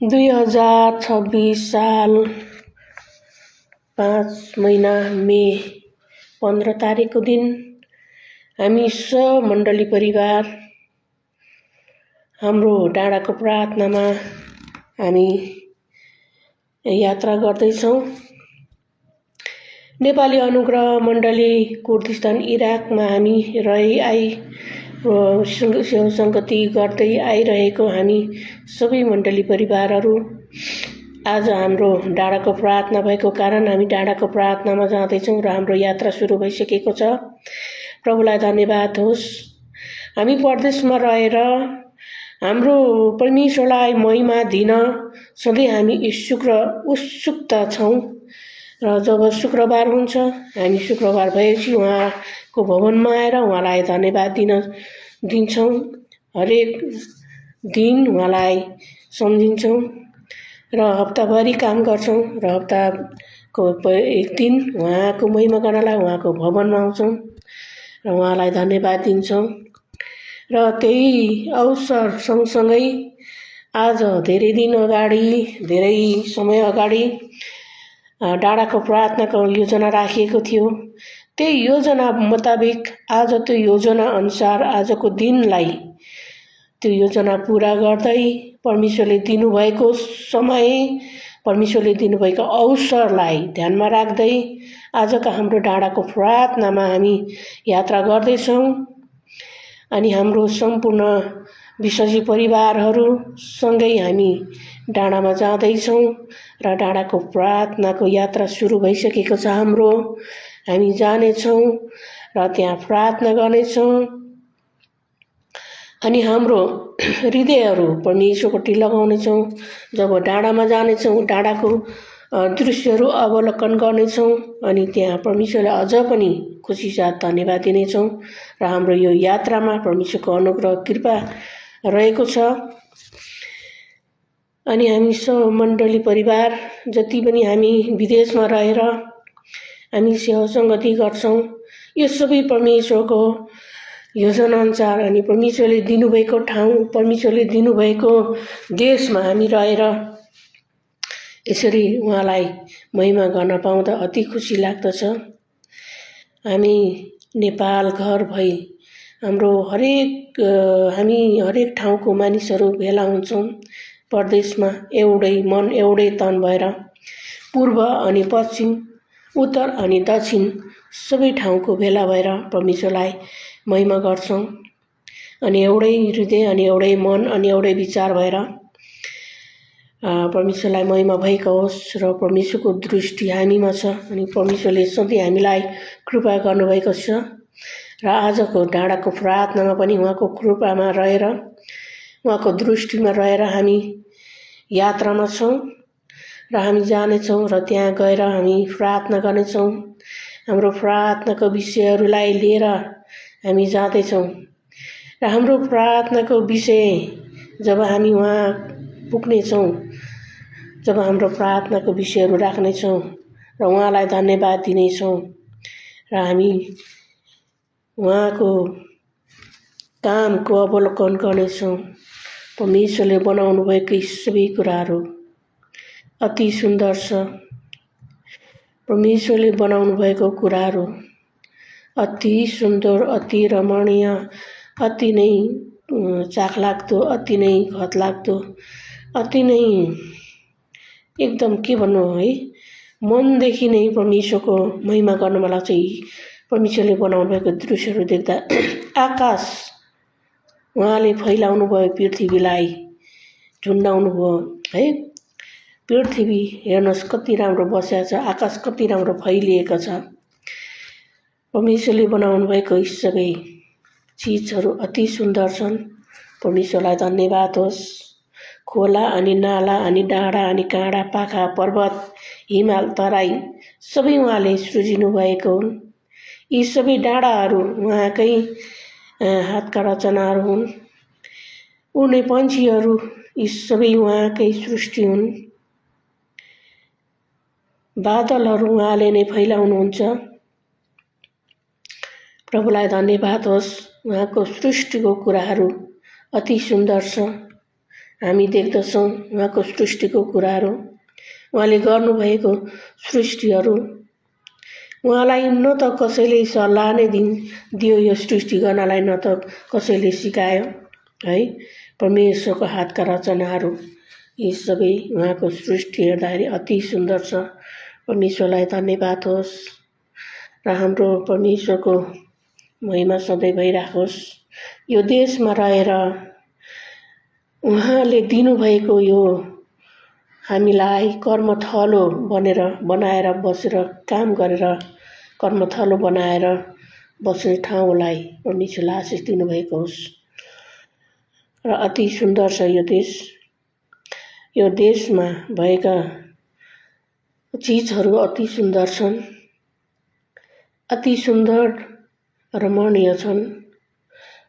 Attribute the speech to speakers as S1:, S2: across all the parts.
S1: 2026 साल 5 महिना मे 15 तारिकको दिन हामी सब मण्डली परिवार हाम्रो डाँडाको प्रार्थनामा हामी यात्रा गर्दैछौँ। नेपाली अनुग्रह मण्डली कुर्दिस्तान इराकमा हामी सेवा सङ्गति गर्दै आइरहेको हामी सबै मण्डली परिवारहरू आज हाम्रो डाँडाको प्रार्थना भएको कारण हामी डाँडाको प्रार्थनामा जाँदैछौँ र हाम्रो यात्रा सुरु भइसकेको छ। प्रभुलाई धन्यवाद होस्। हामी परदेशमा रहेर हाम्रो परमेश्वरलाई महिमा दिन सधैँ हामी इच्छुक र उत्सुकता छौँ र जब शुक्रबार हुन्छ हामी शुक्रबार भएपछि उहाँको भवनमा आएर उहाँलाई धन्यवाद दिन्छौँ। हरेक दिन उहाँलाई सम्झिन्छौँ र हप्ताभरि काम गर्छौँ र हप्ताको एक दिन उहाँको महिमा गर्नलाई उहाँको भवनमा आउँछौँ र उहाँलाई धन्यवाद दिन्छौँ। र त्यही अवसर सँगसँगै आज धेरै समय अगाडि डाँडाको प्रार्थनाको योजना राखिएको थियो। त्यही योजना मुताबिक आज त्यो योजना अनुसार आजको दिनलाई त्यो योजना पूरा गर्दै परमेश्वरले दिनुभएको समय परमेश्वरले दिनुभएको अवसरलाई ध्यानमा राख्दै आजका हाम्रो डाँडाको प्रार्थनामा हामी यात्रा गर्दैछौँ। अनि हाम्रो सम्पूर्ण विश्वासी परिवारहरू सँगै हामी डाँडामा जाँदैछौँ र डाँडाको प्रार्थनाको यात्रा सुरु भइसकेको छ हाम्रो। हामी जानेछौँ र त्यहाँ प्रार्थना गर्नेछौँ अनि हाम्रो हृदयहरू परमेश्वरपट्टि लगाउनेछौँ। जब डाँडामा जानेछौँ डाँडाको दृश्यहरू अवलोकन गर्नेछौँ अनि त्यहाँ परमेश्वरलाई अझ पनि खुसी साथ धन्यवाद दिनेछौँ र हाम्रो यो यात्रामा परमेश्वरको अनुग्रह कृपा रहेको छ। अनि हामी सब मण्डली परिवार जति पनि हामी विदेशमा रहेर हामी सेवा सङ्गति गर्छौँ यो सबै परमेश्वरको योजना अनुसार अनि परमेश्वरले दिनुभएको ठाउँ परमेश्वरले दिनुभएको देशमा हामी रहेर यसरी उहाँलाई महिमा गर्न पाउँदा अति खुसी लाग्दछ। हामी नेपाल घर भई हामी हरेक ठाउँको मानिसहरू भेला हुन्छौँ परदेशमा एउटै मन एउटै तन भएर पूर्व अनि पश्चिम उत्तर अनि दक्षिण सबै ठाउँको भेला भएर परमेश्वरलाई महिमा गर्छौँ अनि एउटै हृदय अनि एउटै मन अनि एउटै विचार भएर परमेश्वरलाई महिमा भएको होस् र परमेश्वरको दृष्टि हामीमा छ अनि परमेश्वरले सधैँ हामीलाई कृपा गर्नुभएको छ र आजको डाँडाको प्रार्थनामा पनि उहाँको कृपामा रहेर उहाँको दृष्टिमा रहेर हामी यात्रामा छौँ र हामी जानेछौँ र त्यहाँ गएर हामी प्रार्थना गर्नेछौँ। हाम्रो प्रार्थनाको विषयहरूलाई लिएर हामी जाँदैछौँ र हाम्रो प्रार्थनाको विषय जब हामी उहाँ पुग्नेछौँ जब हाम्रो प्रार्थनाको विषयहरू राख्नेछौँ र उहाँलाई धन्यवाद दिनेछौँ र हामी उहाँको कामको अवलोकन गर्नेछौँ। परमेश्वरले बनाउनु भएको सबै कुराहरू अति सुन्दर छ। परमेश्वरले बनाउनु भएको कुराहरू अति सुन्दर अति रमणीय अति नै चाखलाग्दो अति नै घतलाग्दो अति नै एकदम के भन्नु है मनदेखि नै परमेश्वरको महिमा गर्नमा लाग्छ। परमेश्वरले बनाउनु भएको दृश्यहरू देख्दा आकाश उहाँले फैलाउनु भयो पृथ्वीलाई झुन्डाउनु भयो है। पृथ्वी हेर्नुहोस् कति राम्रो बसेको छ आकाश कति राम्रो फैलिएको छ। परमेश्वरले बनाउनु भएको सबै चिजहरू अति सुन्दर छन्। परमेश्वरलाई धन्यवाद होस्। खोला अनि नाला अनि डाँडा अनि काँडा पाखा पर्वत हिमाल तराई सबै उहाँले सृजिनु भएको हुन्। यी सबै डाँडाहरू उहाँकै हातका रचनाहरू हुन्। उड्ने पन्छीहरू यी सबै उहाँकै सृष्टि हुन्। बादलहरू उहाँले नै फैलाउनुहुन्छ। प्रभुलाई धन्यवाद होस्। उहाँको सृष्टिको कुराहरू अति सुन्दर छ। हामी देख्दछौँ उहाँको सृष्टिको कुराहरू, उहाँले गर्नुभएको सृष्टिहरू। उहाँलाई न त कसैले सल्लाह नै दियो यो सृष्टि गर्नलाई, न त कसैले सिकायो है। परमेश्वरको हातका रचनाहरू यी सबै उहाँको सृष्टि हेर्दाखेरि अति सुन्दर छ। परमेश्वरलाई धन्यवाद होस् र हाम्रो परमेश्वरको महिमा सधैँ भइराखोस्। यो देशमा रहेर उहाँले दिनुभएको यो हामीलाई कर्मथलो बनाएर बसेर काम गरेर कर्मथलो बनाएर बस्ने ठाउँलाई परमेश्वरले आशिष दिनुभएको होस्। र अति सुन्दर छ यो देश। यो देशमा भएका चीजहरू अति सुन्दर छन्, अति सुन्दर रमणीय छन्।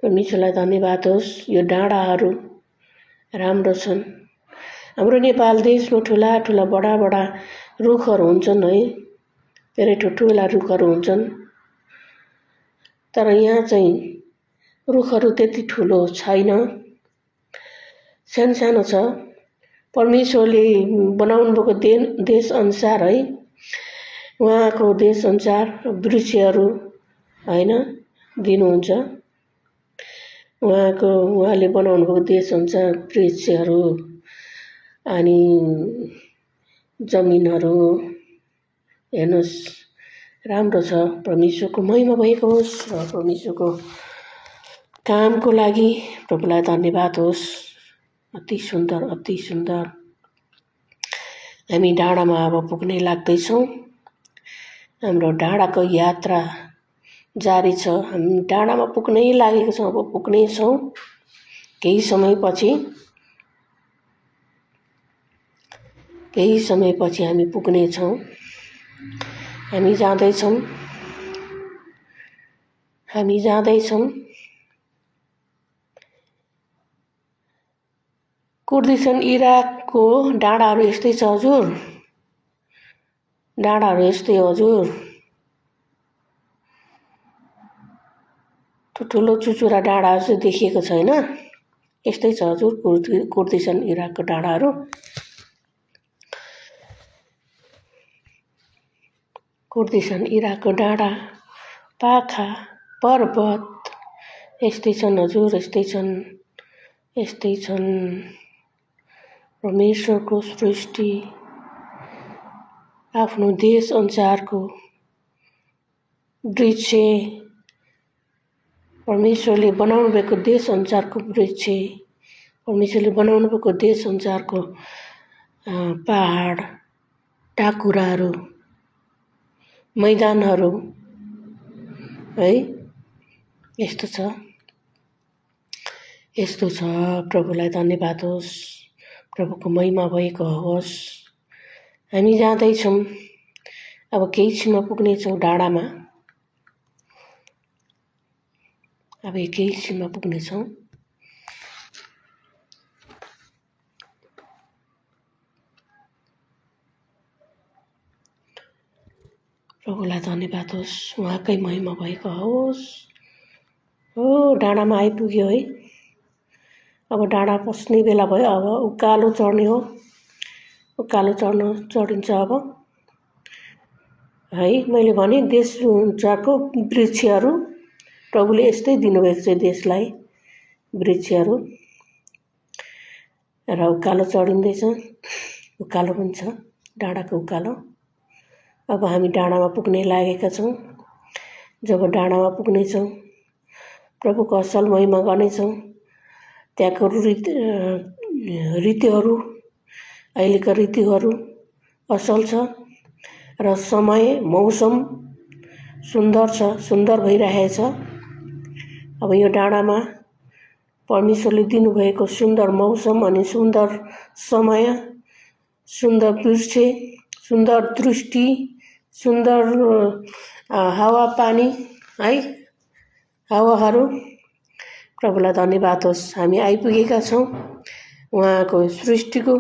S1: परमेश्वरलाई धन्यवाद होस्। यो डाँडाहरू राम्रो छन्। हाम्रो नेपाल देशमा ठुला ठुला बडा रुखहरू हुन्छन् है, धेरै ठुला रुखहरू हुन्छन्। तर यहाँ चाहिँ रुखहरू त्यति ठुलो छैन, सानो छ। परमेश्वरले बनाउनुभएको देश अनुसार है, उहाँको देश अनुसार वृक्षहरू हैन दिनुहुन्छ। उहाँले बनाउनुभएको देश अनुसार वृक्षहरू अनि जमिनहरू हेर्नुहोस् राम्रो छ। परमेश्वरको महिमा भएको होस् र परमेश्वरको कामको लागि प्रभुलाई धन्यवाद होस्। अति सुन्दर, अति सुन्दर। हामी डाँडामा अब पुग्नै लाग्दैछौँ। हाम्रो डाँडाको यात्रा जारी छ। हामी डाँडामा पुग्नै लागेको छौँ, अब पुग्नै छौँ। केही समयपछि हामी पुग्नेछौँ। हामी जाँदैछौँ। कुर्दिस्तान इराकको डाँडाहरू यस्तै छ हजुर। डाँडाहरू यस्तै हो हजुर। ठुलो चुचुरा डाँडाहरू चाहिँ देखिएको छैन, यस्तै छ हजुर कुर्दिस्तान इराकको डाँडाहरू। कुर्दिस्तान इराकको डाँडा, पाखा, पर्वत यस्तै छन् हजुर, यस्तै छन्। परमेश्वरको सृष्टि आफ्नो देश अनुसारको वृक्ष, परमेश्वरले बनाउनु भएको देश अनुसारको वृक्ष, परमेश्वरले बनाउनु भएको देश अनुसारको पहाड, टाकुराहरू, मैदानहरू है, यस्तो छ। प्रभुलाई धन्यवाद होस्। प्रभुको महिमा भएको होस्। हामी जाँदैछौँ। अब केही क्षणमा पुग्नेछौँ डाँडामा। अब केही क्षणमा पुग्नेछौँ। प्रभुलाई धन्यवाद होस्। उहाँकै महिमा भएको होस्। डाँडामा आइपुग्यो है। अब डाँडा पस्ने बेला भयो। अब उकालो चढ्ने हो। उकालो चढिन्छ अब है। मैले भने देश अनुसारको वृक्षहरू प्रभुले यस्तै दिनुभएको छ देशलाई, वृक्षहरू। र उकालो चढिँदैछ। उकालो पनि छ, डाँडाको उकालो। अब हामी डाँडामा पुग्नै लागेका छौँ। जब डाँडामा पुग्नेछौँ, प्रभुको असल महिमा गर्नेछौँ। त्यहाँको रीतिहरू, अहिलेका रीतिहरू असल छ र मौसम सुन्दर छ, सुन्दर भइरहेछ। अब यो डाँडामा परमेश्वरले दिनुभएको सुन्दर मौसम अनि सुन्दर समय, सुन्दर वृक्ष, सुन्दर दृष्टि, सुन्दर हावापानी है, हावाहरू। प्रभुलाई धन्यवाद होस्। हामी आइपुगेका छौँ उहाँको सृष्टिको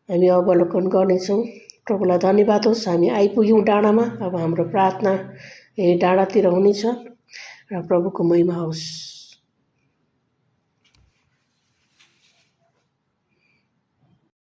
S1: हामी अवलोकन गर्नेछौँ। प्रभुलाई धन्यवाद होस्। हामी आइपुग्यौँ डाँडामा। अब हाम्रो प्रार्थना यही डाँडातिर हुनेछ र प्रभुको महिमा होस्।